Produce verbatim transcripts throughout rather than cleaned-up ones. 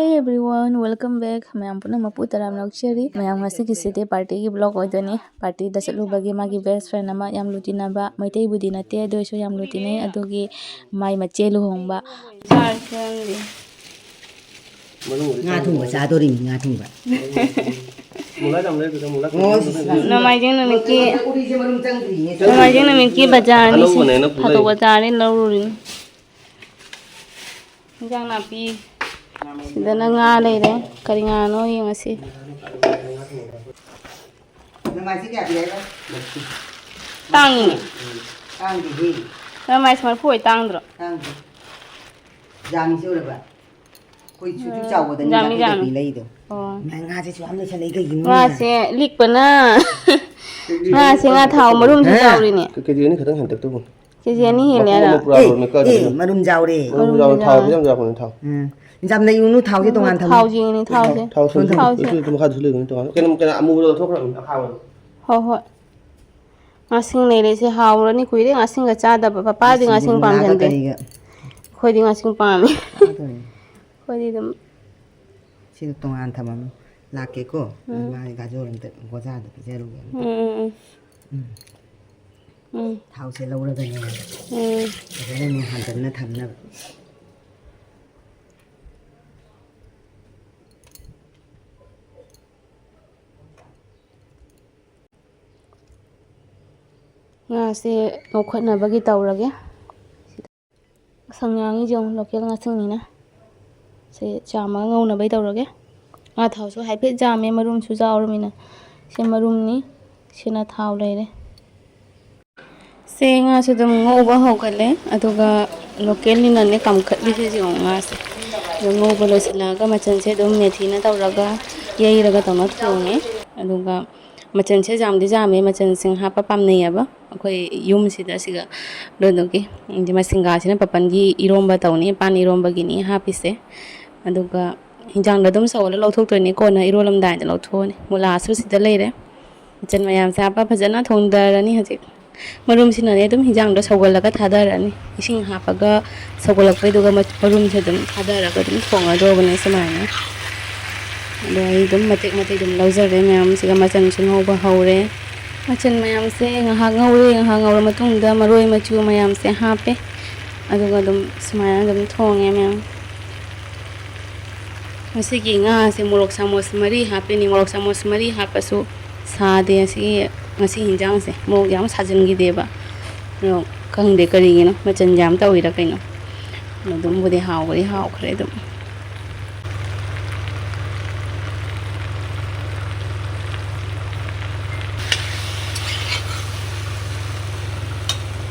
Hey everyone, welcome back. ꯃꯌꯥꯝ ꯄꯨꯝꯅꯃꯛꯄꯨ ꯇꯔꯥꯝꯅ ꯑꯣꯛꯆꯔꯤ꯫ ꯃꯌꯥꯝ, ꯉꯁꯤꯒꯤꯁꯤꯗꯤ party ꯒꯤ vlog ꯑꯣꯏꯗꯣꯏꯅꯦ꯫ Party ꯗ ꯆꯠꯂꯨꯕꯒꯤ ꯃꯥꯒꯤ best friend ꯑꯃ, ꯌꯥꯝ ꯂꯨ ꯇꯤꯟꯅꯕ, ꯃꯩꯇꯩꯕꯨꯗꯤ ꯅꯠꯇꯦ, ꯑꯗꯨ ꯑꯣꯏꯔꯁꯨ ꯌꯥꯝ ꯂꯨ ꯇꯤꯟꯅꯩ, ꯑꯗꯨꯒꯤ ꯃꯥꯏ ꯃꯆꯦ ꯂꯨꯍꯣꯡꯕ꯫ ꯉꯥ ꯊꯣꯡꯕ ꯆꯥꯗꯣꯔꯤꯅꯤ, ꯉꯥ ꯊꯣꯡꯕ꯫ ꯅꯣꯡꯃꯥꯏꯖꯤꯡ ꯅꯨꯃꯤꯠꯀꯤ, ꯅꯣꯡꯃꯥꯏꯖꯤꯡ ꯅꯨꯃꯤꯠꯀꯤ ꯕꯖꯥꯔꯅꯤ꯫ ꯊꯥꯗꯣꯛ ꯕꯖꯥꯔꯅꯤ, ꯂꯧꯔꯨꯔꯤꯅꯤ꯫ ꯏꯟꯖꯥꯡ ꯅꯥꯄꯤ꯫ ꯁꯤꯗꯅ ꯉꯥ ꯂꯩꯔꯦ꯫ ꯀꯔꯤ ꯉꯥꯅꯣ ꯌꯦꯡꯉꯁꯤ꯫ ꯅꯃꯥꯏꯁꯦ ꯀꯌꯥ ꯄꯤ ꯍꯥꯏꯕ? ꯇꯥꯡꯉꯤ꯫ ꯇꯥꯡꯗꯦꯍꯦ꯫ ꯅꯃꯥꯏꯁꯦ ꯃꯔꯐꯨ ꯑꯣꯏ ꯇꯥꯡꯗ꯭ꯔꯣ? ꯇꯥꯡꯗꯦ꯫ ꯖꯥꯃꯤꯁꯦ ꯎꯔꯕ? ꯑꯩꯈꯣꯏ ꯁꯨꯛ ꯆꯥꯎꯕꯗꯅꯤ ꯖꯥꯃꯤ, ꯖꯥꯃꯤ꯫ ꯂꯩꯗꯣ꯫ ꯑꯣ꯫ ꯃꯥ ꯉꯥꯁꯦ ꯁꯨꯛ ꯌꯥꯝ ꯂꯩꯁꯜꯂꯛꯏ ꯀꯩꯒꯤꯅꯣ? ꯉꯥꯁꯦ ꯂꯤꯛꯄꯅ, ꯉꯥꯁꯦ ꯉꯥ ꯊꯥꯎ ꯃꯔꯨꯝꯁꯨ ꯍꯥ? ꯆꯥꯎꯔꯤꯅꯦ꯫ ꯀꯦ ꯖꯤ ꯑꯅꯤ ꯈꯛꯇꯪ ꯍꯦꯟꯇꯛꯇꯕꯨ꯫ ꯀꯦ ꯖꯤ ꯑꯅꯤ ꯍꯦꯜꯂꯦ ꯃꯄꯨꯝ ꯑꯗꯣ꯫ ꯑꯃ ꯄꯨꯔꯥ ꯑꯦ, ꯂꯣꯏꯔꯝꯃꯦ, ꯀꯛꯑꯗꯤ ꯑꯦ, ꯀꯩꯅꯣ? ꯃꯔꯨꯝ ꯌꯥꯎꯔꯦ꯫ ꯃꯔꯨꯝ ꯃꯔꯨꯝ ꯌꯥꯎꯔꯦ, ꯊꯥꯎ ꯌꯥꯎꯔꯦ꯫ ꯈꯤꯇꯪ ꯌꯥꯎꯔꯛꯄꯅꯦ, ꯊꯥꯎ꯫ ꯎꯝ꯫ ꯌꯥꯝ ꯂꯩꯔꯨꯅꯨ, ꯊꯥꯎꯁꯦ ꯇꯣꯉꯥꯟ ꯊꯝꯃꯨ꯫ ꯊꯥꯎꯁꯦ ꯌꯦꯡꯉꯤꯅꯦ, ꯊꯥꯎꯁꯦ꯫ ꯊꯥꯎ ꯁꯨꯝ ꯊꯥꯎꯁꯦ꯫ ꯑꯗꯨ, ꯑꯗꯨ ꯃꯈꯥꯗꯁꯨ ꯂꯩꯕꯅꯦ, ꯇꯣꯉꯥꯟꯅ꯫ ꯀꯩꯅꯣ, ꯀꯩꯅꯣ ꯑꯃꯨꯕꯗꯣ ꯂꯧꯊꯣꯛꯈ꯭ꯔꯕꯅꯦ, ꯑꯈꯥꯕꯗꯣ꯫ ꯍꯣꯏ, ꯍꯣꯏ꯫ ꯉꯥꯁꯤꯡ ꯂꯩꯔꯦꯁꯦ, ꯍꯥꯎꯔꯅꯤ꯫ ꯀꯨꯏꯔꯦ ꯉꯥꯁꯤꯡꯒ ꯆꯥꯗꯕ꯫ ꯄꯄꯥꯗꯤ ꯉꯥꯁꯤꯡ ꯉꯥꯁꯤꯡ ꯉꯥꯒ ꯄꯥꯝꯖꯗꯦ꯫ ꯀꯔꯤꯒ? ꯑꯩꯈꯣꯏꯗꯤ ꯉꯥꯁꯤꯡ ꯄꯥꯝꯃꯦ꯫ ꯐꯥꯗꯣꯏꯅꯦ꯫ ꯑꯩꯈꯣꯏꯗꯤ ꯑꯗꯨꯝ ꯁꯤꯗ ꯇꯣꯉꯥꯟ ꯊꯝꯃꯝꯃꯨ꯫ ꯂꯥꯛꯀꯦꯀꯣ꯫ ꯎꯝ꯫ ꯃꯥꯒꯤ ꯒꯥꯖꯣꯔ ꯑꯝꯇ ꯒꯣꯖꯥꯗ ꯄꯤꯖꯔꯨꯒꯦ ꯑꯝꯇ꯫ ꯎꯝ, ꯎꯝ, ꯎꯝ꯫ ꯎꯝ꯫ ꯎꯝ꯫ ꯊꯥꯎꯁꯦ ꯂꯧꯔꯒꯅꯦ꯫ ꯎꯝ꯫ ꯐꯖꯅꯅꯦ ꯍꯥꯟꯖꯟꯅ ꯊꯝꯅꯕ꯫ ꯉꯥꯁꯦ ꯉꯧꯈꯠꯅꯕꯒꯤ ꯇꯧꯔꯒꯦ꯫ ꯉꯁꯪ ꯉꯥꯡꯉꯤꯁꯦ ꯌꯦꯡꯉꯨ, local ꯉꯥꯁꯤꯡꯅꯤꯅ꯫ ꯁꯤ ꯆꯥꯝꯃꯒ ꯉꯧꯅꯕꯩ ꯇꯧꯔꯒꯦ꯫ ꯉꯥ ꯊꯥꯎꯁꯨ ꯍꯥꯏꯐꯦꯠ ꯆꯥꯝꯃꯦ, ꯃꯔꯨꯝꯁꯨ ꯌꯥꯎꯔꯃꯤꯅ꯫ ꯁꯤ ꯃꯔꯨꯝꯅꯤ, ꯁꯤꯅ ꯊꯥꯎ ꯂꯩꯔꯦ꯫ ꯁꯦ ꯉꯥꯁꯨ ꯑꯗꯨꯝ ꯉꯧꯕ ꯍꯧꯒꯠꯂꯦ, ꯑꯗꯨꯒ local ꯅꯤꯅꯅꯦ ꯀꯥꯝꯈꯠꯂꯤꯁꯦ ꯌꯦꯡꯉꯨ ꯉꯥꯁꯦ꯫ ꯑꯗꯨꯝ ꯉꯧꯕ ꯂꯣꯏꯁꯤꯜꯂꯛꯑꯒ ꯃꯆꯜꯁꯦ ꯑꯗꯨꯝ ꯃꯦꯊꯤꯅ ꯇꯧꯔꯒ ꯌꯩꯔꯒ ꯇꯧꯅ ꯊꯣꯡꯉꯦ꯫ ꯑꯗꯨꯒ ꯃꯆꯜꯁꯦ ꯌꯥꯝꯗꯤ ꯌꯥꯝꯃꯦ, ꯃꯆꯜꯁꯤꯡ ꯍꯥꯞꯄ ꯄꯥꯝꯅꯩꯌꯦꯕ ꯑꯩꯈꯣꯏ ꯌꯨꯝꯁꯤꯗ꯫ ꯁꯤꯒ ꯑꯗꯨꯗꯨꯒꯤ ꯍꯥꯏꯗꯤ ꯃꯁꯤꯡꯒꯥꯁꯤꯅ ꯄꯥꯄꯟꯒꯤ ꯏꯔꯣꯝꯕ ꯇꯧꯅꯤ, ꯄꯥꯟ ꯏꯔꯣꯝꯕꯒꯤꯅꯤ ꯍꯥꯞꯄꯤꯁꯦ꯫ ꯑꯗꯨꯒ ꯍꯤꯟꯖꯥꯡꯗ ꯑꯗꯨꯝ ꯁꯧꯍꯜꯂ ꯂꯧꯊꯣꯛꯇꯣꯏꯅꯦ, ꯀꯣꯟꯅ ꯏꯔꯣꯜꯂꯝꯗꯥꯏꯗ ꯂꯧꯊꯣꯛꯑꯅꯤ꯫ ꯃꯨꯂꯥꯁꯨ ꯁꯤꯗ ꯂꯩꯔꯦ꯫ ꯃꯆꯜ ꯃꯌꯥꯝꯁꯦ ꯍꯥꯞꯄ ꯐꯖꯅ ꯊꯣꯡꯗꯔꯅꯤ ꯍꯧꯖꯤꯛ꯫ ꯃꯔꯨꯝꯁꯤꯅꯅꯦ ꯑꯗꯨꯝ ꯍꯤꯟꯖꯥꯡꯗꯣ ꯁꯧꯒꯠꯂꯒ ꯊꯥꯗꯔꯅꯤ꯫ ꯏꯁꯤꯡ ꯍꯥꯞꯄꯒ ꯁꯧꯒꯠꯂꯛꯄꯩꯗꯨꯒ ꯃ-, ꯃꯔꯨꯝꯁꯦ ꯑꯗꯨꯝ ꯊꯥꯗꯔꯒ ꯑꯗꯨꯝ ꯊꯣꯡꯉꯗꯧꯕꯅꯦ ꯁꯨꯃꯥꯏꯅ꯫ ꯑꯗꯣ ꯑꯩ ꯑꯗꯨꯝ ꯃꯇꯦꯛ ꯃꯇꯦꯛ ꯑꯗꯨꯝ ꯂꯧꯖꯔꯦ ꯃꯌꯥꯝꯁꯤꯒ꯫ ꯃꯆꯜꯁꯨ ꯉꯧꯕ ꯍꯧꯔꯦ꯫ ꯃꯆꯜ ꯃꯌꯥꯝꯁꯦ ꯉꯥꯏꯍꯥꯛ ꯉꯧꯔꯦ꯫ ꯉꯥꯏꯍꯥꯛ ꯉꯧꯔ ꯃꯇꯨꯡꯗ ꯃꯔꯣꯏ ꯃꯆꯨ ꯃꯌꯥꯝꯁꯦ ꯍꯥꯞꯄꯦ꯫ ꯑꯗꯨꯒ ꯑꯗꯨꯝ ꯁꯨꯃꯥꯏꯅ ꯑꯗꯨꯝ ꯊꯣꯡꯉꯦ ꯃꯌꯥꯝ꯫ ꯉꯁꯤꯒꯤ ꯉꯥꯁꯦ ꯃꯣꯔꯣꯛ ꯆꯥꯃꯁ ꯃꯔꯤ ꯍꯥꯞꯄꯤꯅꯤ꯫ ꯃꯣꯔꯣꯛ ꯆꯥꯃꯁ ꯃꯔꯤ ꯍꯥꯞꯄꯁꯨ ꯁꯥꯗꯦ꯫ ꯑꯁꯤꯒꯤ, ꯉꯁꯤ ꯍꯤꯟꯖꯥꯡꯁꯦ ꯃꯣꯔꯣꯛ ꯌꯥꯝ ꯁꯥꯖꯤꯟꯈꯤꯗꯦꯕ꯫ ꯑꯗꯣ ꯈꯪꯗꯦ ꯀꯔꯤꯒꯤꯅꯣ, ꯃꯆꯜ ꯌꯥꯝ ꯇꯧꯔꯤꯔꯥ ꯀꯩꯅꯣ꯫ ꯑꯗꯨꯝꯕꯨꯗꯤ ꯍꯥꯎꯕꯗꯤ ꯍꯥꯎꯈ꯭ꯔꯦ ꯑꯗꯨꯝ꯫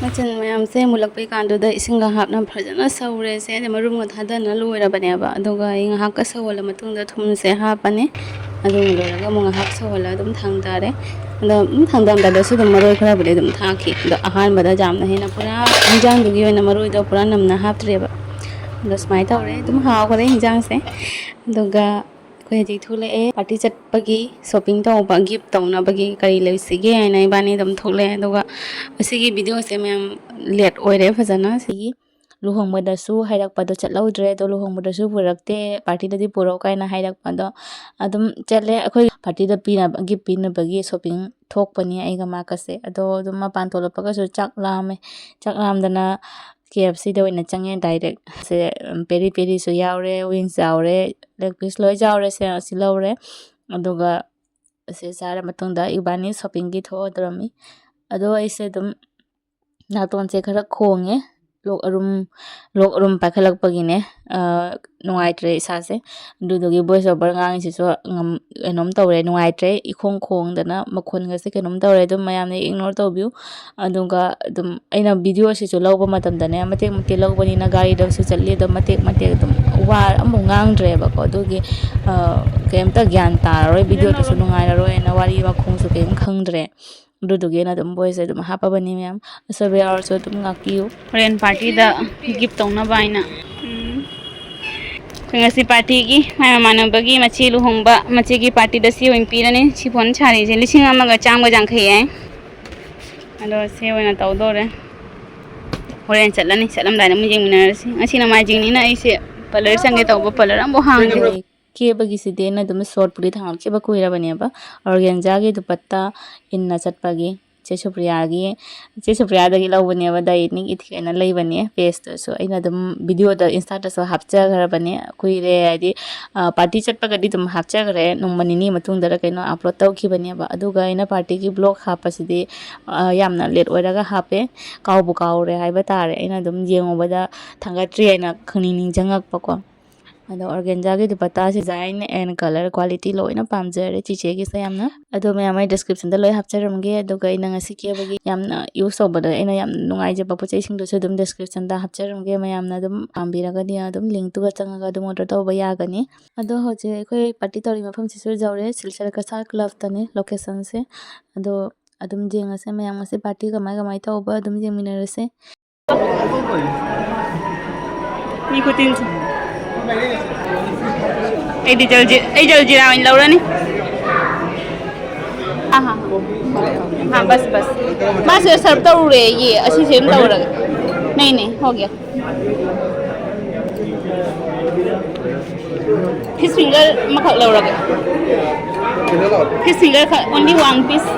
ꯃꯆꯜ ꯃꯌꯥꯝꯁꯦ ꯃꯨꯜꯂꯛꯄꯩ ꯀꯥꯟꯗꯨꯗ ꯏꯁꯤꯡꯒ ꯍꯥꯞꯅ ꯐꯖꯅ ꯁꯧꯔꯦꯁꯦ꯫ ꯑꯗꯩ ꯃꯔꯨꯝꯒ ꯊꯥꯗꯅ ꯂꯣꯏꯔꯕꯅꯦꯕ꯫ ꯑꯗꯨꯒ ꯑꯩ ꯉꯥꯏꯍꯥꯛꯀ ꯁꯧꯍꯜꯂ ꯃꯇꯨꯡꯗ ꯊꯨꯝꯁꯦ ꯍꯥꯞꯄꯅꯤ꯫ ꯑꯗꯨ ꯂꯣꯏꯔꯒ ꯑꯃꯨꯛ ꯉꯥꯏꯍꯥꯛ ꯁꯧꯍꯜꯂꯒ ꯑꯗꯨꯝ ꯊꯥꯡ ꯇꯥꯔꯦ꯫ ꯑꯗꯣ ꯑꯗꯨꯝ ꯊꯥꯡꯗꯔꯝꯗꯥꯏꯗꯁꯨ ꯑꯗꯨꯝ ꯃꯔꯣꯏ ꯈꯔꯕꯨꯗꯤ ꯑꯗꯨꯝ ꯊꯥꯛꯈꯤ꯫ ꯑꯗꯣ ꯑꯍꯥꯟꯕꯗ ꯌꯥꯝꯅ ꯍꯦꯟꯅ ꯄꯨꯔꯥ ꯍꯤꯟꯖꯥꯡꯗꯨꯒꯤ ꯑꯣꯏꯅ ꯃꯔꯣꯏꯗꯣ ꯄꯨꯔꯥ ꯅꯝꯅ ꯍꯥꯞꯇ꯭ꯔꯦꯕ꯫ ꯑꯗꯣ ꯁꯨꯃꯥꯏꯅ ꯇꯧꯔꯦ꯫ ꯑꯗꯨꯝ ꯍꯥꯎꯈꯔꯦ ꯍꯤꯟꯖꯥꯡꯁꯦ꯫ ꯑꯗꯨꯒ ꯑꯩꯈꯣꯏ ꯍꯧꯖꯤꯛ ꯊꯣꯛꯂꯛꯑꯦ꯫ ꯄꯥꯔꯇꯤ ꯆꯠꯄꯒꯤ ꯁꯣꯞꯄꯤꯡ ꯇꯧꯕ, ꯒꯤꯐ ꯇꯧꯅꯕꯒꯤ ꯀꯔꯤ ꯂꯩꯁꯤꯒꯦ ꯍꯥꯏꯅ ꯏꯕꯥꯅꯤ ꯑꯗꯨꯝ ꯊꯣꯛꯂꯛꯑꯦ꯫ ꯑꯗꯨꯒ ꯑꯁꯤꯒꯤ ꯚꯤꯗꯤꯑꯣꯁꯦ ꯃꯌꯥꯝ ꯂꯦꯠ ꯑꯣꯏꯔꯦ ꯐꯖꯅ꯫ ꯁꯤꯒꯤ ꯂꯨꯍꯣꯡꯕꯗꯁꯨ ꯍꯥꯏꯔꯛꯄꯗꯣ ꯆꯠꯍꯧꯗ꯭ꯔꯦ꯫ ꯑꯗꯣ ꯂꯨꯍꯣꯡꯕꯗꯁꯨ ꯄꯨꯔꯛꯇꯦ, ꯄꯥꯔꯇꯤꯗꯗꯤ ꯄꯨꯔꯛꯑꯣ ꯀꯥꯏꯅ ꯍꯥꯏꯔꯛꯄꯗꯣ ꯑꯗꯨꯝ ꯆꯠꯂꯦ꯫ ꯑꯩꯈꯣꯏ ꯄꯥꯔꯇꯤꯗ ꯄꯤꯅꯕ, ꯒꯤꯐ ꯄꯤꯅꯕꯒꯤ ꯁꯣꯞꯄꯤꯡ ꯊꯣꯛꯄꯅꯤ ꯑꯩꯒ ꯃꯥꯒꯁꯦ꯫ ꯑꯗꯣ ꯑꯗꯨꯝ ꯃꯄꯥꯟ ꯊꯣꯛꯂꯛꯄꯒꯁꯨ ꯆꯥꯛ ꯂꯥꯝꯃꯦ꯫ ꯆꯥꯛ ꯂꯥꯝꯗꯅ ꯀꯦ ꯑꯦꯐ ꯁꯤꯗ ꯑꯣꯏꯅ ꯆꯪꯉꯦ ꯗꯥꯏꯔꯦꯛ꯫ ꯁꯦ, ꯎꯝ, ꯄꯦꯔꯤ ꯄꯦꯔꯤꯁꯨ ꯌꯥꯎꯔꯦ, ꯋꯤꯡꯁ ꯌꯥꯎꯔꯦ, ꯂꯦꯒ ꯄꯤꯁ ꯂꯣꯏ ꯌꯥꯎꯔꯦ꯫ ꯁꯦ, ꯑꯁꯤ ꯂꯧꯔꯦ꯫ ꯑꯗꯨꯒ ꯑꯁꯤ ꯆꯥꯔ ꯃꯇꯨꯡꯗ ꯏꯕꯥꯅꯤ ꯁꯣꯞꯄꯤꯡꯒꯤ ꯊꯣꯛꯑꯗꯧꯔꯝꯃꯤ꯫ ꯑꯗꯣ ꯑꯩꯁꯦ ꯑꯗꯨꯝ ꯅꯥꯇꯣꯟꯁꯦ ꯈꯔ ꯈꯣꯡꯉꯦ꯫ ꯂꯣꯛ ꯑꯔꯨꯝ, ꯂꯣꯛ ꯑꯔꯨꯝ ꯄꯥꯏꯈꯠꯂꯛꯄꯒꯤꯅꯦ, ꯑ, ꯅꯨꯡꯉꯥꯏꯇ꯭ꯔꯦ ꯏꯁꯥꯁꯦ꯫ ꯑꯗꯨꯗꯨꯒꯤ ꯚꯣꯏꯁ ꯑꯣꯚꯔ ꯉꯥꯡꯉꯤꯁꯤꯁꯨ ꯉꯝ-, ꯀꯩꯅꯣꯝ ꯇꯧꯔꯦ, ꯅꯨꯡꯉꯥꯏꯇ꯭ꯔꯦ꯫ ꯏꯈꯣꯡ ꯈꯣꯡꯗꯅ ꯃꯈꯣꯟꯒꯁꯦ ꯀꯩꯅꯣꯝ ꯇꯧꯔꯦ꯫ ꯑꯗꯨꯝ ꯃꯌꯥꯝꯅ ꯏꯒꯅꯣꯔ ꯇꯧꯕꯤꯌꯨ꯫ ꯑꯗꯨꯒ ꯑꯗꯨꯝ ꯑꯩꯅ ꯚꯤꯗꯤꯑꯣꯁꯤꯁꯨ ꯂꯧꯕ ꯃꯇꯝꯗꯅꯦ, ꯃꯇꯦꯛ ꯃꯇꯦꯛ ꯂꯧꯕꯅꯤꯅ ꯒꯥꯔꯤꯗꯁꯨ ꯆꯠꯂꯤ, ꯑꯗꯣ ꯃꯇꯦꯛ ꯃꯇꯦꯛ ꯑꯗꯨꯝ ꯋꯥ ꯑꯃꯐꯥꯎ ꯉꯥꯡꯗ꯭ꯔꯦꯕꯀꯣ꯫ ꯑꯗꯨꯒꯤ, ꯑ, ꯀꯩꯝꯇ ꯒ꯭ꯌꯥꯟ ꯇꯥꯔꯔꯣꯏ, ꯚꯤꯗꯤꯑꯣꯗꯨꯁꯨ ꯅꯨꯡꯉꯥꯏꯔꯔꯣꯏꯅ ꯋꯥꯔꯤ ꯃꯈꯣꯡꯁꯨ ꯀꯩꯝ ꯈꯪꯗ꯭ꯔꯦ꯫ ꯑꯗꯨꯗꯨꯒꯤ ꯑꯩꯅ ꯑꯗꯨꯝ ꯚꯣꯏꯁꯁꯦ ꯑꯗꯨꯝ ꯍꯥꯞꯄꯕꯅꯤ ꯃꯌꯥꯝ꯫ ꯑꯁꯣꯏꯕ ꯌꯥꯎꯔꯁꯨ ꯑꯗꯨꯝ ꯉꯥꯛꯄꯤꯌꯨ꯫ ꯍꯣꯔꯦꯟ ꯄꯥꯔꯇꯤꯗ ꯒꯤꯐ ꯇꯧꯅꯕ ꯍꯥꯏꯅ꯫ ꯎꯝ꯫ ꯑꯩꯈꯣꯏ ꯉꯁꯤ ꯄꯥꯔꯇꯤꯒꯤ ꯃꯥꯏ ꯃꯃꯥꯟꯅꯕꯒꯤ ꯃꯆꯦ ꯂꯨꯍꯣꯡꯕ, ꯃꯆꯦꯒꯤ ꯄꯥꯔꯇꯤꯗ ꯁꯤ ꯑꯣꯏꯅ ꯄꯤꯔꯅꯤ꯫ ꯁꯤ ꯐꯣꯟ ꯁꯥꯔꯤꯁꯦ ꯂꯤꯁꯤꯡ ꯑꯃꯒ ꯆꯥꯝꯃꯒ ꯌꯥꯡꯈꯩ ꯍꯥꯏ꯫ ꯑꯗꯣ ꯁꯤ ꯑꯣꯏꯅ ꯇꯧꯗꯣꯔꯦ꯫ ꯍꯣꯔꯦꯟ ꯆꯠꯂꯅꯤ, ꯆꯠꯂꯝꯗꯥꯏꯗ ꯑꯃꯨꯛ ꯌꯦꯡꯃꯤꯟꯅꯔꯁꯤ꯫ ꯉꯁꯤ ꯅꯣꯡꯃꯥꯏꯖꯤꯡꯅꯤꯅ ꯑꯩꯁꯦ ꯄꯥꯔꯂꯔ ꯆꯪꯒꯦ ꯇꯧꯕ, ꯄꯥꯔꯂꯔ ꯑꯃꯐꯥꯎ ꯍꯥꯡꯗꯦ꯫ ꯀꯦꯕꯒꯤꯁꯤꯗꯤ ꯑꯩꯅ ꯑꯗꯨꯝ ꯁꯣꯔꯠꯄꯨꯗꯤ ꯊꯥꯡꯒꯠꯈꯤꯕ ꯀꯨꯏꯔꯕꯅꯦꯕ꯫ ꯑꯣꯔꯒꯦꯟꯖꯥꯒꯤ ꯗꯨꯄꯠꯇꯥ ꯏꯟꯅ ꯆꯠꯄꯒꯤ ꯆꯦ ꯁꯨꯄ꯭ꯔꯤꯌꯥꯒꯤ, ꯆꯦ ꯁꯨꯄ꯭ꯔꯤꯌꯥꯗꯒꯤ ꯂꯧꯕꯅꯦꯕ, ꯗꯥꯏꯅꯤꯡ ꯏꯊꯤꯛ ꯍꯥꯏꯅ ꯂꯩꯕꯅꯦ꯫ ꯄꯦꯖꯇꯨꯁꯨ ꯑꯩꯅ ꯑꯗꯨꯝ ꯚꯤꯗꯤꯑꯣꯗ, ꯏꯟꯁꯇꯥꯗꯁꯨ ꯍꯥꯞꯆꯈ꯭ꯔꯕꯅꯦ꯫ ꯀꯨꯏꯔꯦ ꯍꯥꯏꯗꯤ, ꯑ, ꯄꯥꯔꯇꯤ ꯆꯠꯄꯒꯗꯤ ꯑꯗꯨꯝ ꯍꯥꯞꯆꯈ꯭ꯔꯦ꯫ ꯅꯣꯡꯃ ꯅꯤꯅꯤ ꯃꯇꯨꯡꯗꯔ ꯀꯩꯅꯣ ꯑꯞꯂꯣꯗ ꯇꯧꯈꯤꯕꯅꯦꯕ꯫ ꯑꯗꯨꯒ ꯑꯩꯅ ꯄꯥꯔꯇꯤꯒꯤ ꯕ꯭ꯂꯣꯒ ꯍꯥꯞꯄꯁꯤꯗꯤ, ꯑ, ꯌꯥꯝꯅ ꯂꯦꯠ ꯑꯣꯏꯔꯒ ꯍꯥꯞꯄꯦ꯫ ꯀꯥꯎꯕꯨ ꯀꯥꯎꯔꯦ ꯍꯥꯏꯕ ꯇꯥꯔꯦ꯫ ꯑꯩꯅ ꯑꯗꯨꯝ ꯌꯦꯡꯉꯨꯕꯗ ꯊꯥꯡꯒꯠꯇ꯭ꯔꯤ ꯍꯥꯏꯅ ꯈꯪꯅꯤꯡ ꯅꯤꯡꯁꯤꯡꯉꯛꯄꯀꯣ꯫ ꯑꯗꯣ ꯑꯣꯔꯒꯦꯟꯖꯥꯒꯤ ꯗꯨꯄꯠꯇꯥ ꯗꯤꯖꯥꯏꯟ ꯑꯦꯟ ꯀꯂꯔ ꯀ꯭ꯋꯥꯂꯤꯇꯤ ꯂꯣꯏꯅ ꯄꯥꯝꯖꯔꯦ ꯆꯤꯆꯦꯒꯤꯁꯦ ꯌꯥꯝꯅ꯫ ꯑꯗꯣ ꯃꯌꯥꯝ ꯑꯩ ꯗꯤꯁꯀ꯭ꯔꯤꯞꯁꯟꯗ ꯂꯣꯏ ꯍꯥꯞꯆꯔꯝꯒꯦ꯫ ꯑꯗꯨꯒ ꯑꯩꯅ ꯉꯁꯤ ꯀꯦꯕꯒꯤ ꯌꯥꯝꯅ ꯌꯨꯁ ꯇꯧꯕꯗ ꯑꯩꯅ ꯌꯥꯝ ꯅꯨꯡꯉꯥꯏꯖꯕ ꯄꯣꯠ ꯆꯩꯁꯤꯡꯗꯨꯁꯨ ꯑꯗꯨꯝ ꯗꯤꯁꯀ꯭ꯔꯤꯞꯁꯟꯗ ꯍꯥꯞꯆꯔꯝꯒꯦ꯫ ꯃꯌꯥꯝꯅ ꯑꯗꯨꯝ ꯄꯥꯝꯕꯤꯔꯒꯗꯤ ꯑꯗꯨꯝ ꯂꯤꯡꯛꯇꯨꯒ ꯆꯪꯉꯒ ꯑꯗꯨꯝ ꯑꯣꯔꯗꯔ ꯇꯧꯕ ꯌꯥꯒꯅꯤ꯫ ꯑꯗꯣ ꯍꯧꯖꯤꯛ ꯑꯩꯈꯣꯏ ꯄꯥꯔꯇꯤ ꯇꯧꯔꯤ ꯃꯐꯝꯁꯤꯁꯨ ꯌꯧꯔꯦ, ꯁꯤꯜꯆꯔ ꯀꯁꯥꯔ ꯀ꯭ꯂꯕꯇꯅꯤ ꯂꯣꯀꯦꯁꯟꯁꯦ꯫ ꯑꯗꯣ ꯑꯗꯨꯝ ꯌꯦꯡꯉꯁꯦ ꯃꯌꯥꯝ ꯉꯁꯤ ꯄꯥꯔꯇꯤ ꯀꯃꯥꯏ ꯀꯃꯥꯏ ꯇꯧꯕ ꯑꯗꯨꯝ ꯌꯦꯡꯃꯤꯟꯅꯔꯁꯦ꯫ ꯃꯤ ꯈꯨꯇꯤꯟꯁꯦ꯫ ꯑꯩꯗꯤ ꯖꯜꯖꯤ-, ꯑꯩ ꯖꯜꯖꯤꯔꯥ ꯑꯣꯏꯅ ꯂꯧꯔꯅꯤ꯫ ꯑꯥ, ꯍꯥ, ꯍꯥ꯫ ꯍꯥ, ꯕꯁ, ꯕꯁ꯫ ꯃꯥꯁꯦ ꯁꯔꯞ ꯇꯧꯔꯨꯔꯦ, ꯌꯦ, ꯑꯁꯤꯁꯦ ꯑꯗꯨꯝ ꯇꯧꯔꯒꯦ꯫ ꯅꯩ, ꯅꯩ, ꯍꯣ ꯒꯌꯥ꯫ ꯐꯤꯁ ꯐꯤꯡꯒꯔ ꯑꯃꯈꯛ ꯂꯧꯔꯒꯦ꯫ ꯐꯤꯁ ꯐꯤꯡꯒꯔ ꯈꯛ, only one piece꯫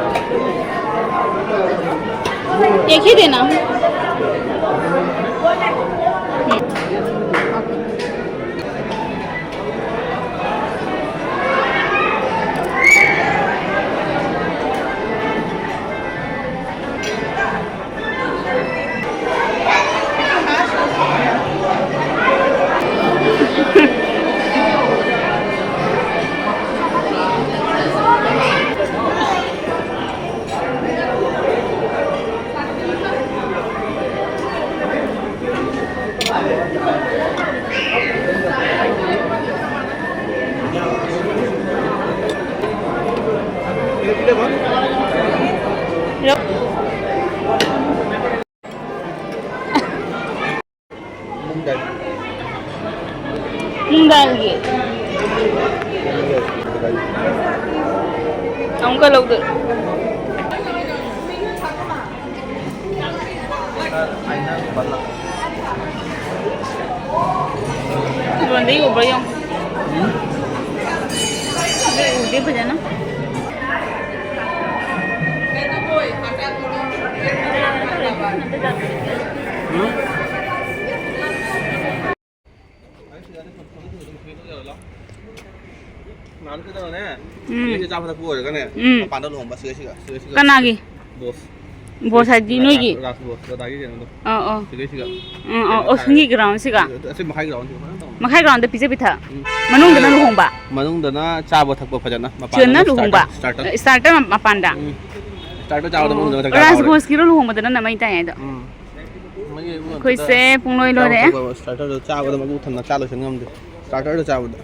एक ही देना। ꯅꯨꯡꯗꯥꯡꯒꯤ ꯑꯃꯨꯛꯀ ꯂꯧꯗꯣꯏ꯫ ꯐꯣꯟꯗ ꯌꯦꯡꯉꯨꯕ꯭ꯔꯥ ꯌꯦꯡꯉꯣ꯫ ꯎꯗꯦ ꯐꯖꯅ꯫ ꯎꯝ꯫ ꯅꯍꯥꯟ ꯀꯩꯗꯧꯔꯅꯦ? ꯎꯝ꯫ ꯁꯤꯒꯩꯁꯦ ꯆꯥꯕ ꯊꯛꯄ ꯑꯣꯏꯔꯒꯅꯦ, ꯎꯝ꯫ ꯃꯄꯥꯟꯗ ꯂꯨꯍꯣꯡꯕ ꯁꯤꯒꯩꯁꯤꯒ, ꯁꯤꯒꯩꯁꯤꯒ꯫ ꯀꯅꯥꯒꯤ? ꯕꯣꯁ꯫ ꯕꯣꯁ ꯍꯥꯏꯗꯤ ꯅꯣꯏꯒꯤ? ꯔꯥꯁ ꯕꯣꯁ, ꯗꯗꯥꯒꯤ ꯀꯩꯅꯣꯗꯣ꯫ ꯑꯣ, ꯑꯣ꯫ ꯁꯤꯒꯩꯁꯤꯒ꯫ ꯎꯝ, ꯑꯣ, ꯑꯣ, ꯁꯤꯒꯤ ground ꯁꯤꯒ? ꯑꯁꯤ ꯃꯈꯥꯏ ground ꯁꯤꯒ ꯐꯖꯅ ꯇꯧꯅꯤ꯫ ꯃꯈꯥꯏ ground ꯗ ꯄꯤꯖ ꯄꯤꯊꯛ? ꯎꯝ꯫ ꯃꯅꯨꯡꯗꯅ ꯂꯨꯍꯣꯡꯕ? ꯃꯅꯨꯡꯗꯅ ꯆꯥꯕ ꯊꯛꯄ ꯐꯖꯅ, ꯃꯄꯥꯟꯗꯅ ꯆꯤꯀꯟꯅ ꯂꯨꯍꯣꯡꯕ? Starter, starter꯫ ꯑ, starter ꯃ-, ꯃꯄꯥꯟꯗ? ꯎꯝ꯫ Starter ꯆꯥꯕꯗ ꯑꯣ, ꯃꯅꯨꯡꯗꯅ ꯆꯥꯛ ꯆꯥꯕ ꯔꯥꯁ ꯍꯧꯔꯦ꯫ ꯕꯣꯁꯀꯤꯔꯣ ꯂꯨꯍꯣꯡꯕꯗꯅ ꯅ ꯃꯩ ꯇꯥꯏ ꯍꯥꯏꯗꯣ? ꯎꯝ꯫ ꯑꯩꯈꯣꯏꯁꯦ ꯄꯨꯡꯂꯣꯏ ꯂꯣꯏꯔꯦ꯫ Starter ꯗꯣ ꯆꯥꯕꯗ ꯃꯄꯨꯛ ꯊꯟꯅ ꯆꯥ ꯂꯣꯏꯁꯟ ꯉꯝꯗꯦ꯫ Starter ꯗꯣ ꯆꯥꯕꯗ꯫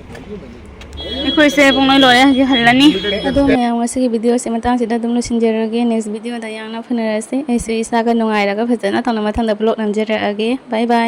ꯑꯩꯈꯣꯏꯁꯦ ꯄꯨꯡꯂꯣꯏ ꯂꯣꯏꯔꯦ, ꯍꯧꯖꯤꯛ ꯍꯜꯂꯅꯤ꯫ ꯑꯗꯣ ꯃꯌꯥꯝ, ꯉꯁꯤꯒꯤ video ꯁꯦ ꯃꯇꯥꯡꯁꯤꯗ ꯑꯗꯨꯝ ꯂꯣꯏꯁꯤꯟꯖꯔꯒꯦ꯫ Next video ꯗ ꯌꯥꯝꯅ ꯐꯅꯔꯁꯤ꯫ ꯑꯩꯁꯨ ꯏꯁꯥꯒ ꯅꯨꯡꯉꯥꯏꯔꯒ ꯐꯖꯅ ꯇꯧꯅ ꯃꯊꯪꯗ vlog ꯅꯝꯖꯔꯛꯑꯒꯦ꯫ Bye bye꯫